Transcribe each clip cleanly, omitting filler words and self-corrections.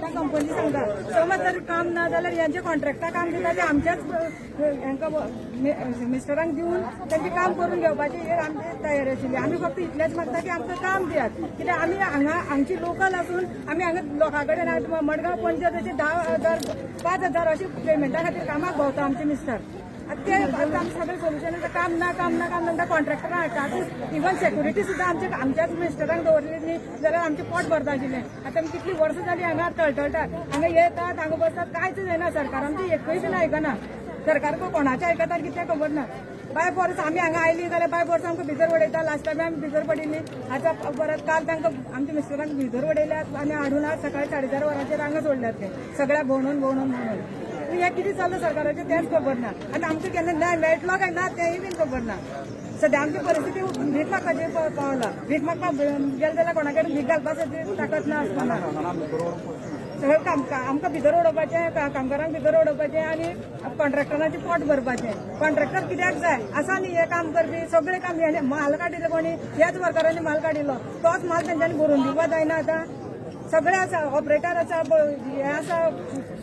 म्हणटा कंपनी सांगता. समज जर काम ना जाल्यार यांचे कॉन्ट्रॅक्टा काम दिता ते आमच्याच हांकां मिस्टरांक दिवन तेंचें काम करून घेवपाची हे आमची तयारी आशिल्ली. आमी फक्त इतलेंच मागता की आमकां काम दियात, कित्याक आमी हांगा हांगची लोकल आसून आमी हांगा लोकां कडेन मडगांव, पणजे तशें 10,000, 5,000 अशी पेमेंटा खातीर कामाक भोंवता आमचे मिस्टर. आतां ते आतां आमचें सगळें सोल्युशन आसा. काम ना, काम ना, काम ना. कॉन्ट्रॅक्टरां हाडटा. आतां इवन सेक्युरिटी सुद्दां आमचे आमच्याच मिस्टरांक दवरली न्ही जाल्यार आमचें पोट भरता आशिल्लें. आतां आमी कितलीं वर्सां जालीं हांगा टळटळटात. हांगा येतात, हांगा बसतात, कांयच जायना. सरकार आमचें एकूय बीन आयकना. सरकार कोणाचें आयकता आनी कितें खबर ना. बाय फोर्स आमी हांगा आयली जाल्यार बाय फोर्स आमकां भितर उडयता. लास्ट टायम आमी भितर पडिल्ली. आतां परत काल तांकां आमच्या मिस्टरांक भितर उडयल्यात आनी हाडून आज सकाळी 4:30 वरांचेर हांगा सोडल्यात. ते सगळ्या भोंवडून भोंवडून भोंवडून. हें कितें चल्लां सरकाराचें तेंच खबर ना. आनी आमकां केन्ना न्याय मेळटलो काय ना तेंय बीन खबर ना. सद्या आमची परिस्थिती भीक मागपाची पावला. भीक मागपाक गेले जाल्यार कोणा कडेन भीक घालपाची ताकद ना आसतना सगळें काम आमकां भितर उडोवपाचें, कामगारांक भितर उडोवपाचें आनी कॉन्ट्रॅक्टरांचें पोट भरपाचें. कॉन्ट्रॅक्टर कित्याक जाय आसा न्ही हें काम करपी? सगळें काम हेणे माल काडिल्लो कोणी, ह्याच वर्करांनी माल काडिल्लो. तोच माल तेंच्यांनी भरून दिवपा जायना? आतां सगळे आसा, ऑपरेटर आसा, हें आसा,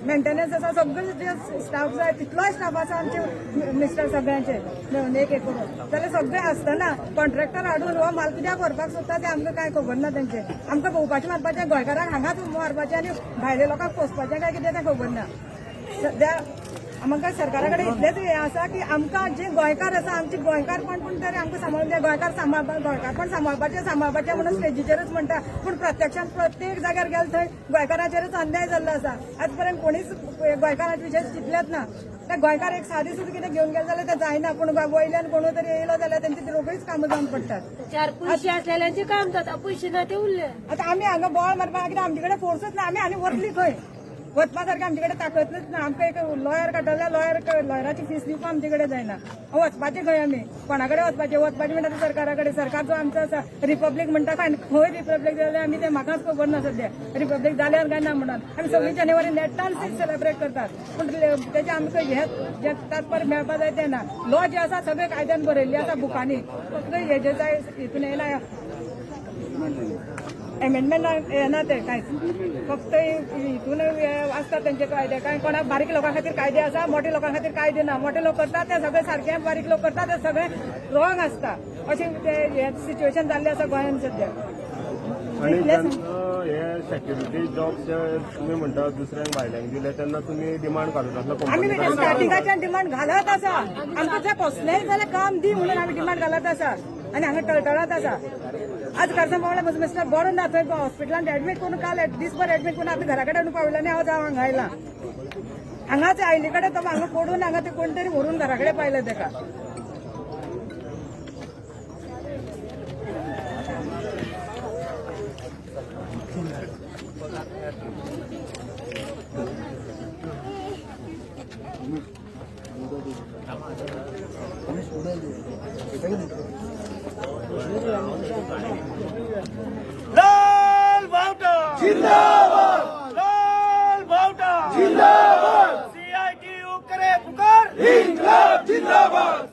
मेंटेनन्स आसा, सगळे जे स्टाफ जाय तितलोय स्टाफ आसा आमचे मिस्टर सगळ्यांचे मेळून एक एक करून. जाल्यार सगळे आसतना कॉन्ट्रॅक्टर हाडून हो माल कित्याक व्हरपाक सोदता तें आमकां कांय खबर ना तेंचें. आमकां भोंवपाचें मारपाचें, गोंयकारांक हांगाच मारपाचें आनी भायल्या लोकांक पोसपाचें काय कितें तें खबर ना. सद्या आमकां सरकारा कडेन इतलेंच हें आसा की आमकां जे गोंयकार आसा, आमचे गोंयकारपण पूण तरी आमकां सांबाळून जाय. गोंयकार सांबाळपा, गोंयकारपण सांबाळपाचें सांबाळपाचें म्हणून स्टेजीचेरच म्हणटा, पूण प्रत्यक्षात प्रत्येक जाग्यार गेले थंय गोंयकाराचेरच अन्याय जाल्लो आसा. आज पर्यंत कोणीच गोंयकाराचे विशय चिंतलेच ना. ते गोंयकार एक सादी सुद्दां कितें घेवन गेले जाल्यार ते जायना, पूण वयल्यान कोण तरी येयलो जाल्यार तेंची रोखडीच कामां जावन पडटात. चार पैसे असलेल्यांचे काम जाता, पैसे ना ते उरले. आता आमी हांगा बोवाळ मारपाक कित्याक आमचे कडेन फोर्सूच ना. आमी आनी वतली खंय? वचपा सारकें आमचे कडेन ताकदच ना. आमकां एक लॉयर काडटले, लॉयराची फीस दिवपाक आमचे कडेन जायना. वचपाचें खंय आमी? कोणा कडेन वचपाचें? वचपाचें म्हणटा ते सरकारा कडेन. सरकार जो आमचो आसा, रिपब्लीक म्हणटा. खंय रिपब्लीक जाल्यार आमी ते म्हाकाच खबर ना सद्या रिपब्लीक जाल्यार काय ना म्हणून. आमी 26 जानेवारी नेटान सेलिब्रेट करतात, पूण तेजें आमकां हे जे तात्पर्य मेळपा जाय तें ना. लॉ जे आसा सगळे कायद्यान बरयल्ले आसा बुकांनी, फक्त हेजे जाय हितून येयला, एमेंडमेंट येना ते कांयच. फक्त हितून आसता तेंचे कायदे. कांय कोणाक बारीक लोकां खातीर कायदे आसा, मोठे लोकां खातीर कायदे ना. मोठे लोक करतात ते सगळे सारके, बारीक लोक करतात ते सगळे रॉंग आसता. अशें ते हे सिच्युएशन जाल्लें आसा गोंयांत सद्या. आणि जेन्ना हे सेक्युरिटी जॉब जे तुमी म्हणटा दुसऱ्यांक भायल्यांक दिले, तेन्ना तुमी डिमांड घालून आसलो आमी कंपनी? स्टार्टिंगाच्यान डिमांड घालत आसा. आमकां जे कसलेंय जाल्यार काम दी म्हणून आमी डिमांड घालत आसा आनी हांगा टळटळत आसा. आज करसा पावल्या, म्हजो मिस्टर बरो ना. थंय हॉस्पिटलान एडमीट करून, काल दीसभर एडमीट करून आतां घरा कडेन पावला आनी हांव जावं हांगा आयलां. हांगाच आयले कडेन तो हांगा पडून, हांगा ते कोण तरी व्हरून घरा कडेन पायले तेका. लाल बावटा जिंदाबाद! लाल बावटा जिंदाबाद! सीआईटीयू करे पुकार! इनकलाब जिंदाबाद!